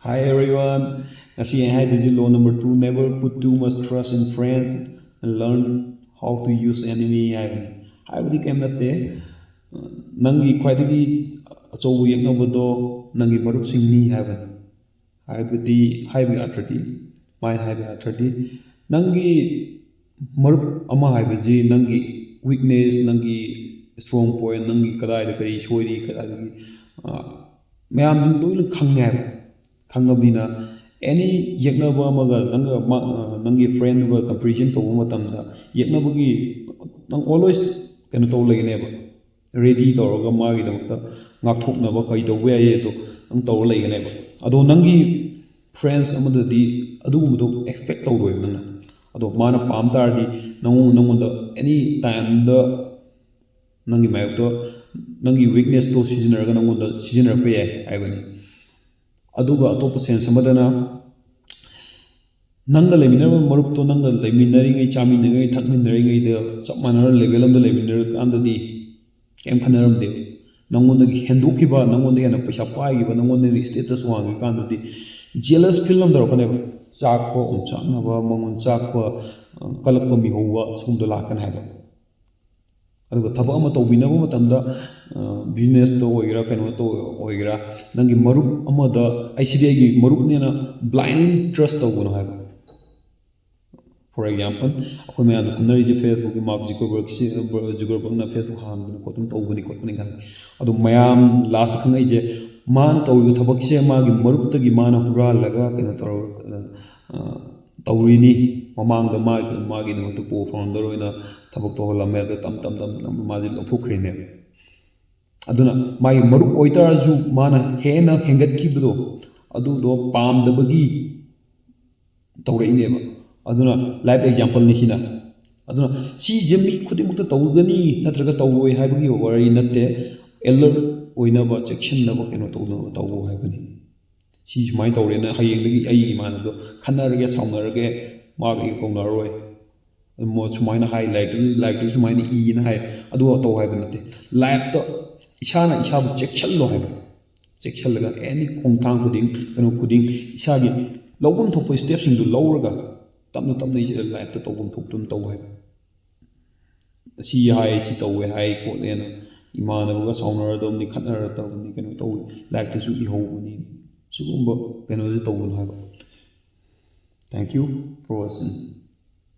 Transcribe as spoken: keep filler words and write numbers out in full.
Hi everyone. Ngasi ꯍꯥꯏꯗꯣꯏꯁꯤ law number two, never put too much trust in friends and learn how to use enemy ꯍꯥꯏꯕꯅꯤ. ꯍꯥꯏꯕꯗꯤ ꯀꯩꯝ ꯅꯠꯇꯦ. ꯅꯪꯒꯤ ꯈ꯭ꯋꯥꯏꯗꯒꯤ ꯑꯆꯧꯕ ꯌꯦꯛꯅꯕꯗꯣ ꯅꯪꯒꯤ ꯃꯔꯨꯞꯁꯤꯡꯅꯤ ꯍꯥꯏꯕꯅꯤ. ꯍꯥꯏꯕꯗꯤ ꯍꯥꯏꯕꯒꯤ ꯑꯥꯔꯊꯗꯤ, ꯃꯥꯏꯅ ꯍꯥꯏꯕꯒꯤ ꯑꯥꯔꯊꯗꯤ, ꯅꯪꯒꯤ ꯃꯔꯨꯞ ꯑꯃ ꯍꯥꯏꯕꯁꯤ ꯅꯪꯒꯤ weakness, ꯅꯪꯒꯤ strong point, ꯅꯪꯒꯤ ꯀꯗꯥꯏꯗ ꯀꯔꯤ ꯁꯣꯏꯔꯤ, ꯀꯗꯥꯏꯗꯒꯤ, ꯑ, ꯃꯌꯥꯝꯁꯤ ꯂꯣꯏꯅ ꯈꯪꯉꯦ ꯍꯥꯏꯕ. ꯈꯪꯉꯕꯅꯤꯅ any ꯌꯦꯛꯅꯕ ꯑꯃꯒ ꯅꯪꯒ ꯃꯥ-, ꯑ, ꯅꯪꯒꯤ friendꯗꯨꯒ comparison ꯇꯧꯕ ꯃꯇꯝꯗ ꯌꯦꯛꯅꯕꯒꯤ ꯅꯪ always ꯀꯩꯅꯣ ꯇꯧ ꯂꯩꯒꯅꯦꯕ, ready ꯇꯧꯔꯒ ꯃꯥꯒꯤꯗꯃꯛꯇ ꯉꯥꯛꯊꯣꯛꯅꯕ ꯀꯔꯤ ꯇꯧꯕ ꯌꯥꯏ ꯑꯗꯣ ꯅꯪ ꯇꯧꯔ ꯂꯩꯒꯅꯦꯕ. ꯑꯗꯣ ꯅꯪꯒꯤ friends ꯑꯃꯗꯗꯤ ꯑꯗꯨꯒꯨꯝꯕꯗꯣ expect ꯇꯧꯔꯣꯏꯕ ꯅꯪꯅ. ꯑꯗꯣ ꯃꯥꯅ ꯄꯥꯝ ꯇꯥꯔꯗꯤ ꯅꯪꯉꯣꯟ-, ꯅꯪꯉꯣꯟꯗ any timeꯗ ꯅꯪꯒꯤ ꯃꯥꯌꯣꯛꯇꯣ, ꯅꯪꯒꯤ weaknessꯇꯣ ꯁꯤꯖꯤꯟꯅꯔꯒ ꯅꯪꯉꯣꯟꯗ ꯁꯤꯖꯤꯟꯅꯔꯛꯄ ꯌꯥꯏ ꯍꯥꯏꯕꯅꯤ. ꯑꯗꯨꯒ ꯑꯇꯣꯞꯄ sense ꯑꯃꯗꯅ ꯅꯪꯒ ꯂꯩꯃꯤꯟꯅꯔꯝꯕ ꯃꯔꯨꯞꯇꯣ ꯅꯪꯒ ꯂꯩꯃꯤꯟꯅꯔꯤꯉꯩ, ꯆꯥꯃꯤꯟꯅꯔꯤꯉꯩ, ꯊꯛꯃꯤꯟꯅꯔꯤꯉꯩꯗ ꯆꯞ ꯃꯥꯟꯅꯕ level ꯑꯃꯗ ꯂꯩꯃꯤꯟꯅꯔꯀꯥꯟꯗꯗꯤ ꯀꯩꯝ ꯈꯟꯅꯔꯝꯗꯦꯕ. ꯅꯪꯉꯣꯟꯗꯒꯤ ꯍꯦꯟꯗꯣꯛꯈꯤꯕ, ꯅꯪꯉꯣꯟꯗ ꯍꯦꯟꯅ ꯄꯩꯁꯥ ꯄꯥꯏꯈꯤꯕ, ꯅꯪꯉꯣꯟꯗ ꯍꯦꯟꯅ status ꯋꯥꯡꯉꯤꯀꯥꯟꯗꯗꯤ jealous feel ꯑꯃ ꯇꯧꯔꯛꯀꯅꯦꯕ. ꯆꯥꯛꯄ, ꯑꯣꯝꯆꯥꯛꯅꯕ, ꯃꯉꯣꯟ ꯆꯥꯛꯄ, ꯑ, ꯀꯜꯂꯛꯄ, ꯃꯤꯍꯧꯕ ꯁꯣꯝꯗ ꯂꯥꯛꯀꯅꯤ ꯍꯥꯏꯕ. ꯑꯗꯨꯒ ꯊꯕꯛ ꯑꯃ ꯇꯧꯕꯤꯅꯕ ꯃꯇꯝꯗ, ꯑ, businessꯇ ꯑꯣꯏꯒꯦꯔꯥ, ꯀꯩꯅꯣ ꯇꯧ-, ꯑꯣꯏꯒꯦꯔꯥ, ꯅꯪꯒꯤ ꯃꯔꯨꯞ ꯑꯃꯗ, "ꯑꯩ ꯁꯤꯗꯤ ꯑꯩꯒꯤ ꯃꯔꯨꯞꯅꯦꯅ blindly trust ꯇꯧꯒꯅꯨ" ꯍꯥꯏꯕ. For example, ꯑꯩꯈꯣꯏ ꯃꯌꯥꯝꯅ ꯈꯪꯅꯔꯤꯁꯦ Facebookꯀꯤ Mark Zuckerbergꯁꯤ, Zuckerbergꯅ Facebook ꯍꯥꯡꯗꯅ ꯈꯣꯠꯇꯅ ꯇꯧꯕꯅꯤ ꯈꯣꯠꯄꯅꯤ ꯈꯪꯉꯤ. ꯑꯗꯣ ꯃꯌꯥꯝ last ꯈꯪꯉꯛꯏꯁꯦ ꯃꯥꯅ ꯇꯧꯔꯤꯕ ꯊꯕꯛꯁꯦ ꯃꯥꯒꯤ ꯃꯔꯨꯞꯇꯒꯤ ꯃꯥꯅ ꯍꯨꯔꯥꯜꯂꯒ ꯀꯩꯅꯣ ꯇꯧꯔ, ꯑ, ꯇꯧꯔꯤꯅꯤ. ꯃꯃꯥꯡꯗ ꯃꯥꯒꯤ, ꯃꯥꯒꯤꯗꯃꯛꯇ co-founder ꯑꯣꯏꯅ ꯊꯕꯛ ꯇꯧꯍꯜꯂꯝꯃꯦ, ꯑꯗꯣ ꯇꯞ ꯇꯞ ꯇꯞ ꯇꯞꯅ ꯃꯥꯁꯦ ꯂꯧꯊꯣꯛꯈ꯭ꯔꯤꯅꯦ. ꯑꯗꯨꯅ ꯃꯥꯒꯤ ꯃꯔꯨꯞ ꯑꯣꯏꯇꯥꯔꯁꯨ ꯃꯥꯅ ꯍꯦꯟꯅ ꯍꯦꯟꯒꯠꯈꯤꯕꯗꯣ ꯑꯗꯨꯗꯣ ꯄꯥꯝꯗꯕꯒꯤ ꯇꯧꯔꯛꯏꯅꯦꯕ. ꯑꯗꯨꯅ life exampleꯅꯤ ꯁꯤꯅ. ꯑꯗꯨꯅ ꯁꯤꯁꯦ ꯃꯤ ꯈꯨꯗꯤꯡꯃꯛꯇ ꯇꯧꯒꯅꯤ ꯅꯠꯇ꯭ꯔꯒ ꯇꯧꯔꯣꯏ ꯍꯥꯏꯕꯒꯤ ꯋꯥꯔꯤ ꯅꯠꯇꯦ. Alert ꯑꯣꯏꯅꯕ, ꯆꯦꯛꯁꯤꯟꯅꯕ, ꯀꯩꯅꯣ ꯇꯧꯅꯕ ꯇꯧꯋꯣ ꯍꯥꯏꯕꯅꯤ. ꯁꯤ ꯁꯨꯃꯥꯏꯅ ꯇꯧꯔꯦꯅ ꯍꯌꯦꯡꯗꯒꯤ ꯑꯩꯒꯤ ꯏꯃꯥꯟꯅꯕꯗꯣ ꯈꯠꯅꯔꯒꯦ, ꯁꯥꯎꯅꯔꯒꯦ, ꯃꯥꯒ ꯑꯩꯒ ꯀꯧꯅꯔꯔꯣꯏ, ꯃꯣ ꯁꯨꯃꯥꯏꯅ ꯍꯥꯏ, ꯂꯥꯏꯔꯤꯛꯇꯁꯨ, ꯂꯥꯏꯔꯤꯛꯇꯁꯨ ꯁꯨꯃꯥꯏꯅ ꯏꯅ ꯍꯥꯏ, ꯑꯗꯨ ꯇꯧ ꯍꯥꯏꯕ ꯅꯠꯇꯦ. Lifeꯇ ꯏꯁꯥꯅ ꯏꯁꯥꯕꯨ ꯆꯦꯛꯁꯤꯜꯂꯣ ꯍꯥꯏꯕ. ꯆꯦꯛꯁꯤꯜꯂꯒ ꯑꯦꯅꯤ ꯈꯣꯡꯊꯥꯡ ꯈꯨꯗꯤꯡ, ꯀꯩꯅꯣ ꯈꯨꯗꯤꯡ, ꯏꯁꯥꯒꯤ ꯂꯧꯐꯝ ꯊꯣꯛꯄ ꯁ꯭ꯇꯦꯞꯁꯤꯡꯗꯨ ꯂꯧꯔꯒ ꯇꯞꯅ ꯇꯞꯅ ꯏꯆꯦ ꯂꯥꯏꯐꯇ ꯇꯧꯐꯝ ꯊꯣꯛꯄ ꯑꯗꯨꯝ ꯇꯧ ꯍꯥꯏꯕ꯫ ꯁꯤ ꯍꯥꯏ, ꯁꯤ ꯇꯧꯋꯦ ꯍꯥꯏ ꯈꯣꯠꯂꯦꯅ ꯏꯃꯥꯟꯅꯕꯒ ꯁꯥꯎꯅꯔꯗꯕꯅꯤ, ꯈꯠꯅꯔꯗꯕꯅꯤ, ꯀꯩꯅꯣ ꯇꯧꯋꯤ, ꯂꯥꯏꯔꯤꯛꯇꯁꯨ ꯏꯍꯧꯕꯅꯤ, ꯁꯤꯒꯨꯝꯕ ꯀꯩꯅꯣꯁꯦ ꯇꯧꯒꯅꯨ ꯍꯥꯏꯕ꯫ Thank you for watching.